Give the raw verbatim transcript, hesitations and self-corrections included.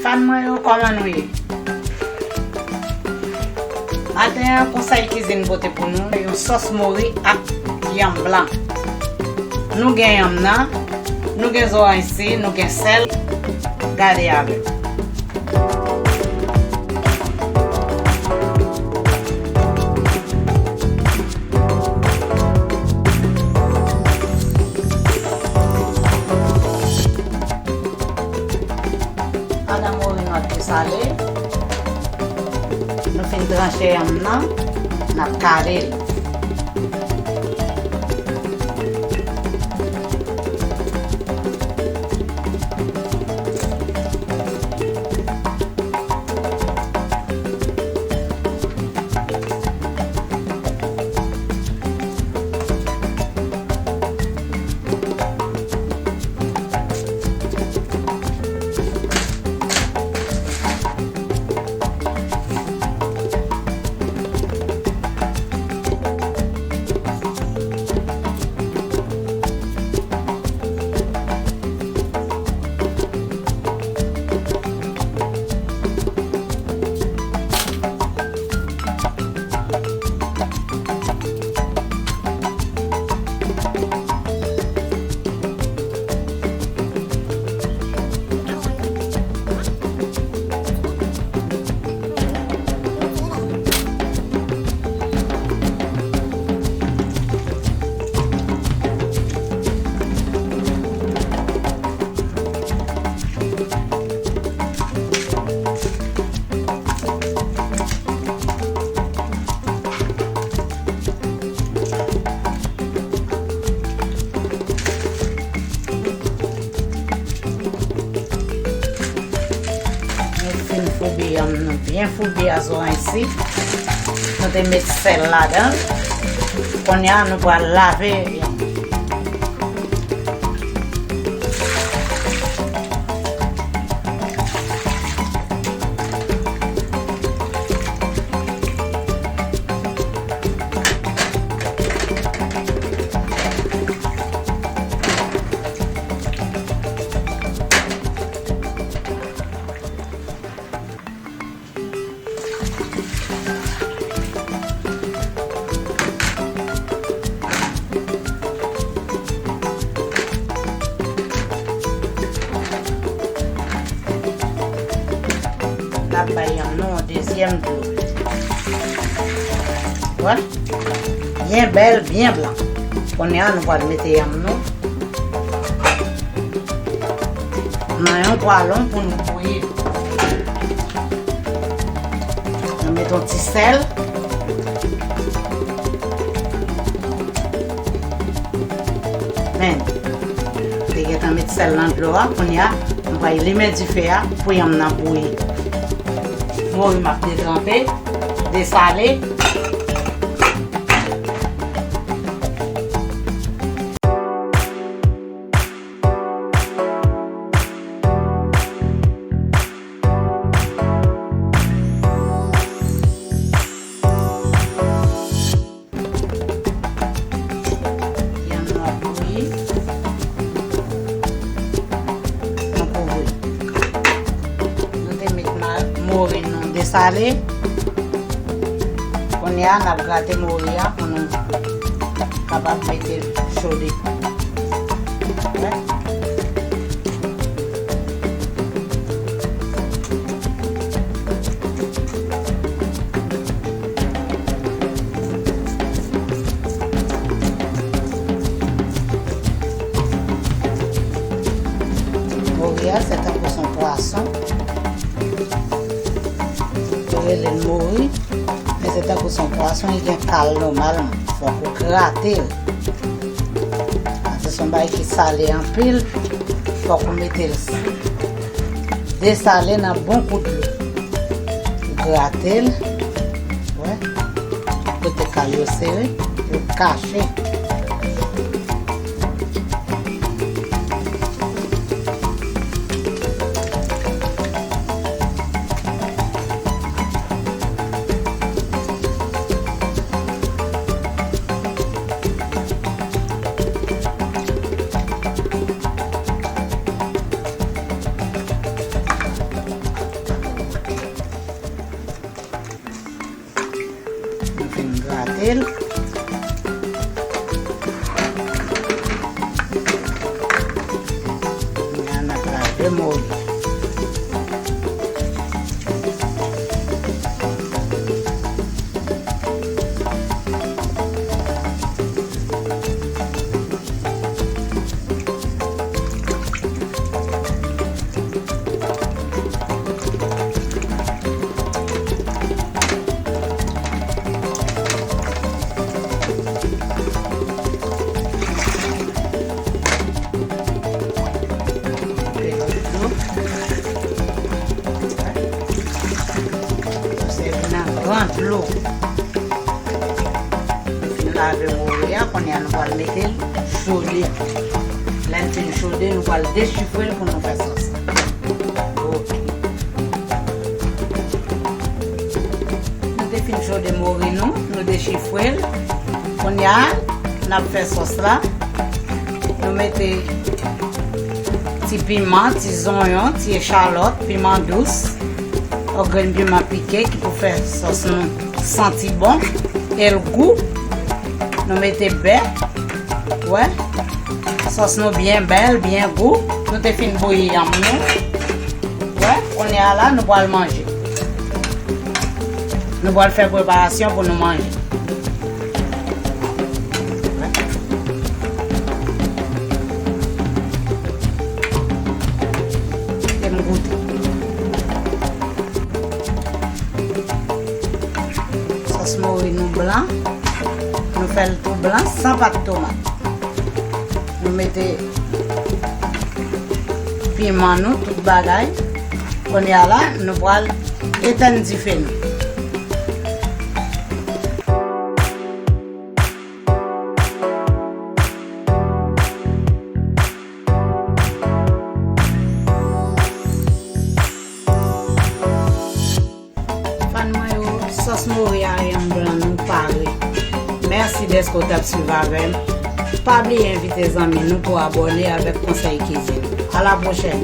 Fan mwen yo, kòman nou ye? Maten an, konsèy kizin pote pou nou, yon sòs mori ak yanm blan. Nou gen yanm nan, nou gen zoranj si, nou gen sèl. Gade avè m. Pandan mori nou ap desale, nou fin tranche yanm nan, n ap kale l. Nou fin foubi yanm nou byen foubi a zoranj si. Nou te met sèl ladan l. Kounye a, nou pral lave yanm. N ap bay yanm nou yon dezyèm dlo. Wè? Byen bèl, byen blan. Kounye a, nou pral mete yanm nou nan yon pwalon pou nou bouyi. Nou met yon ti sèl. Men, te gentan met sèl nan dlo a, kounye a, nou pral limen dife a pou yanm nan bouyi. Mori m ap detranpe, desale. Yanm nou ap bouyi. Nou kouvri. Nou te met ma-, mori nou desale. Kounye a, n ap grate mori a pou nou kapab mete l chode. Wè. Mori a, se tankou se yon pwason. Yo rele l mori, men se tankou se yon pwason, li gen kal nòmalman. Fòk ou grate l. Paske se yon bagay ki sale anpil, fòk ou mete l desale nan bon kout dlo. Ou grate l, wè, kote kal yo sere, yo kache. Kounye a n ap lave mori. Sèvi nan gran dlo. Nou fin lave mori a, kounye a nou pral mete l chode. Lè l fin chode, nou pral dechifre l pou nou fè sòs la. Ok. Nou te fin chode mori nou, nou dechifre l. Kounye a, n ap fè sòs la. Nou mete ti piman, ti zonyon, ti echalòt, piman dous, yon grenn piman pike ki pou fè sòs nou santi bon, e l gou. Nou mete bè, wè, sòs nou byen bèl, byen gou. Nou te fin bouyi yanm nou, wè, kounye a la, nou pral manje. Nou pral fè preparasyon pou nou manje. Kite m goute. Sòs mori nou blan. Nou fè l tou blan, san pat tomat. Nou mete piman nou, tout bagay. Kounye a la, nou pral etèn dife nou. Fan mwen yo, sòs mori a yanm blan nou pare. Mèsi dèske w t ap swiv avè m. Pa bliye envite zanmi nou pou abòne avèk Konsèy Kizin. A la pwochèn!